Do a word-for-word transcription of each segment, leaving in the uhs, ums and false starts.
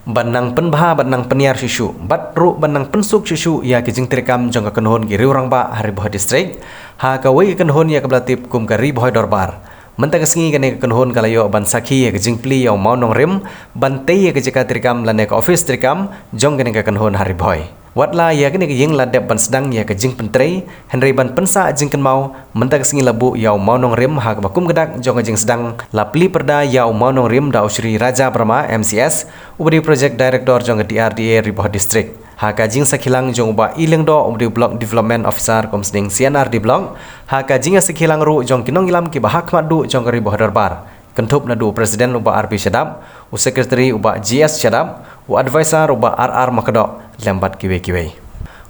Ban nang pynbha, ban nang pynïar shuh shuh, bad ruh ban nang pynsuk shuh shuh ïa ki jingtreikam jong ka kynhun ki riew rangbah ha Ri Bhoi District, ha kawei ka kynhun ïa kaba la tip kum ka Ri Bhoi Dorbar. Mynta ka sngi kane ka kynhun ka la ïoh ban sakhi ïa ka jingplie ïa u mawnongrim ban tei ïa ka jaka treikam lane ka office treikam jong kane ka kynhun ha Ri Bhoi. Watla ïa kane ka ïing la dep ban sdang ïa ka jingpyntrei, hynrei ban pynsah jingkynmaw, mynta ka sngi la buh ïa u mawnongrim ha kaba kum ka dak jong ka jingsdang, la plie pyrda ïa u mawnongrim da u Shri Raja Brahma M C S, uba dei Project Director jong ka D R D A Ri Bhoi District. Ha ka jingsakhi lang jong u Bah I Lyngdoh, uba dei Block Development Officer Kumsning C and R D Block, ha ka jingïasakhi lang ruh jong ki nongïalam kiba ha khmat duh jong ka Ri Bhoi Dorbar. Kynthup naduh u President u Bah R P Shadap, u Secretary u Bah G S Shadap, u Advisor u Bah R R Makdoh, lem bad kiwei kiwei.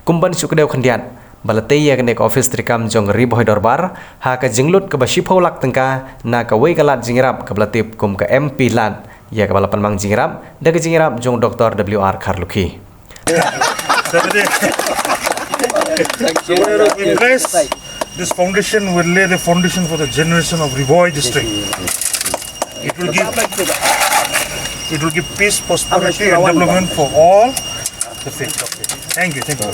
Kum ban shu kdew khyndiat, ba la tei ïa kane ka office treikam jong ka Ri Bhoi Dorbar, ha ka jinglut kaba shiphew lak tyngka, na kawei ka lad jingïarap kaba la tip kum ka M P lad, ïa kaba la pynmang jingïarap da ka jingïarap jong u Doctor W R Kharlukhi. So we bless, this foundation will lay the foundation for the generation of Ri Bhoi District. It will give, it will give peace, prosperity, and development for all the faith. Thank you, thank you.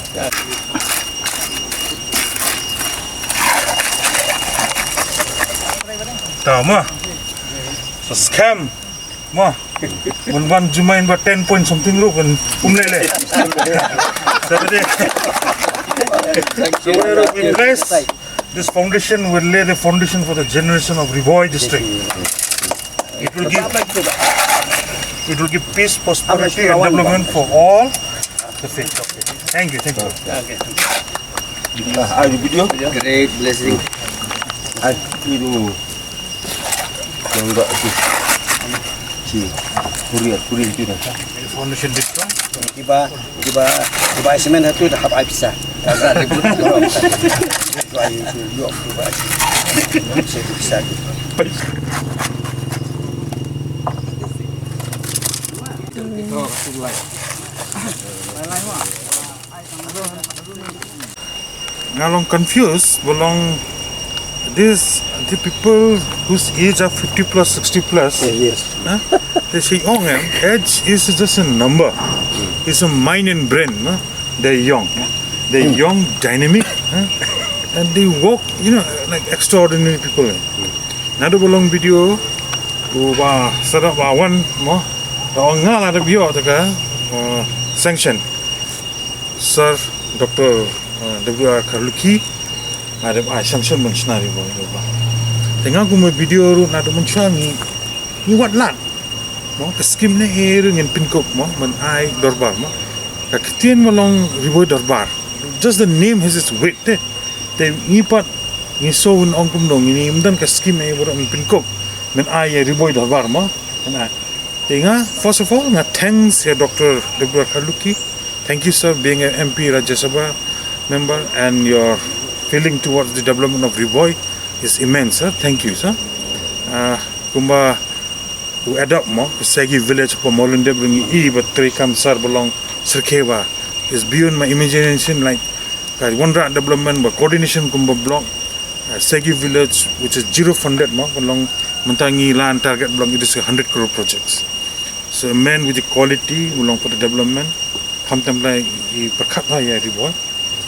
Ta ma. So scam. Ma. Wan wan jumai ba ten point something ruh kan um lele. Saturday. So we bless, this foundation will lay the foundation for the generation of Ri Bhoi District. It will give, it will give peace, prosperity, and development for all the faith. Thank you, thank you. Ah, ada video? Great blessing. Ai, ini. Yang enggak tu. Si. Korea, Korea itu dah. Foundation district. Kiba, kiba, kiba semen satu dah hap ai pisa. Dah ada ribut. Kiba ai tu, yuk, kiba ai. Saya tu pisa tu. Nga long confused, ba long this, the people whose age are fifty plus, sixty plus. Yes, yes. Huh? They say, oh, man, age is just a number. It's a mind and brain. Huh? They're young. They're young, dynamic, huh? And they walk, you know, like extraordinary people. Naduh ba long video, u ba sarap ba wan mo. Da ong nga la da bio ta ka, uh, sanction. Sir Doctor, uh, W R Kharlukhi, nga dep ai sanction ban shna Ri Bhoi Dorbar. Te nga kum video ruh naduh mynshuwa ngi, ngi wad lad. Mo, ka skim ne e ruh ngin pynkup mo, ban ai dorbar mo. Ka ktien mo long Ri Bhoi Dorbar. Just the name has its weight te. Te ngi pat, ngi so un ong kumno, ngi ni ym don ka skim e baroh ngin pynkup. Ban ai ïa Ri Bhoi Dorbar mo. Ban ai. Te nga, first of all, nga thanks ïa Doctor W R Kharlukhi. Thank you, sir, being an M P Rajya Sabha member and your feeling towards the development of Ri Bhoi is immense, sir. Thank you, sir. Uh, kumba u adopt mo, ka Segi village pa Mawlyndep ruh ngi i ba treikam sir ba long syrkhei ba. Is beyond my imagination, like, ka wanrah development ba coordination kumba block, uh, Segi village, which is zero funded mo, ba long mynta ngi la target block, it is a hundred crore projects. So a man with the quality, ba long for the development, khamtam la i pyrkhat ha ïa Ri Bhoi.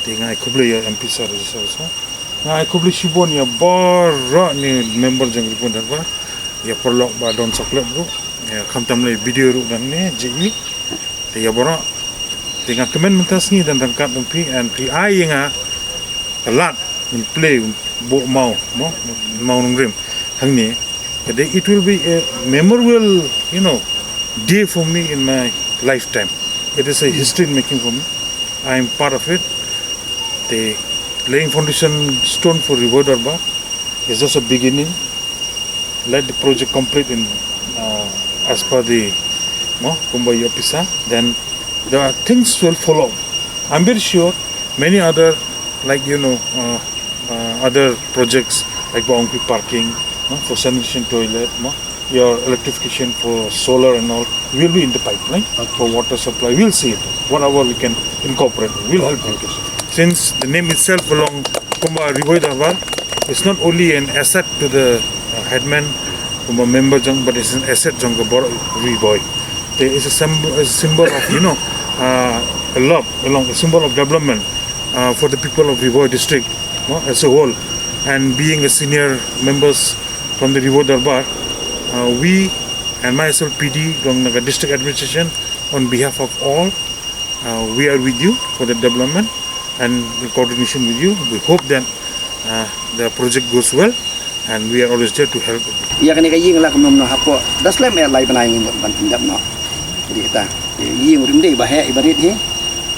Te nga ai khublei ïa M P sir, sir, sir. Nga ai khublei shibun ïa baroh ni member jong Ri Bhoi Dorbar. Ïa paralok ba don chocolate ruh. Ïa khamtam la video ruh don ne, J E. Te ïa baroh. Te nga kmen mynta sngi don ryngkat bad phi, and phi ai ïa nga ka lad, ngin plie, buh maw, mo, mawnongrim. Hangne. Ka dei, it will be a memorable, you know, day for me in my lifetime. It is a history in making for me. I am part of it. The laying foundation stone for Ri Bhoi Dorbar is just a beginning. Let the project complete in, uh, as per the, no, kumba ïa pisa. Then the things will follow. I'm very sure many other, like, you know, uh, uh, other projects like ba ong phi parking, no, for sanitation toilet, no, your electrification for solar and all will be in the pipeline. Okay. For water supply, we'll see it. Whatever we can incorporate, we'll help you. Okay. Since the name itself ba long kumba Ri Bhoi Dorbar, it's not only an asset to the, uh, headman, kumba member jong, but it's an asset jong ka baroh Ri Bhoi. It's a symbol, a symbol of, you know, uh, a love, along a symbol of development uh, for the people of Ri Bhoi district, no, as a whole. And being a senior members from the Ri Bhoi Darbar, uh, we and myself, P D, from the district administration, on behalf of all, uh, we are with you for the development and in coordination with you. We hope that uh, the project goes well, and we are always there to help. Ïa kane ka ïing la kumno kumno hapoh da slem eh lai bnai ngi mut ban pyndep noh. Jadi kata ïing rim dei ba heh i barit hi.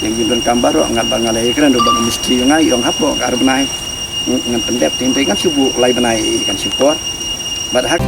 Ïa ïing don kam baroh ngat ba nga la ïakren ruh bad mistri nga ïong hapoh ka ar bnai. Ngan pyndep tin dei ngan shu buh lai bnai i kan shu por. Bad hak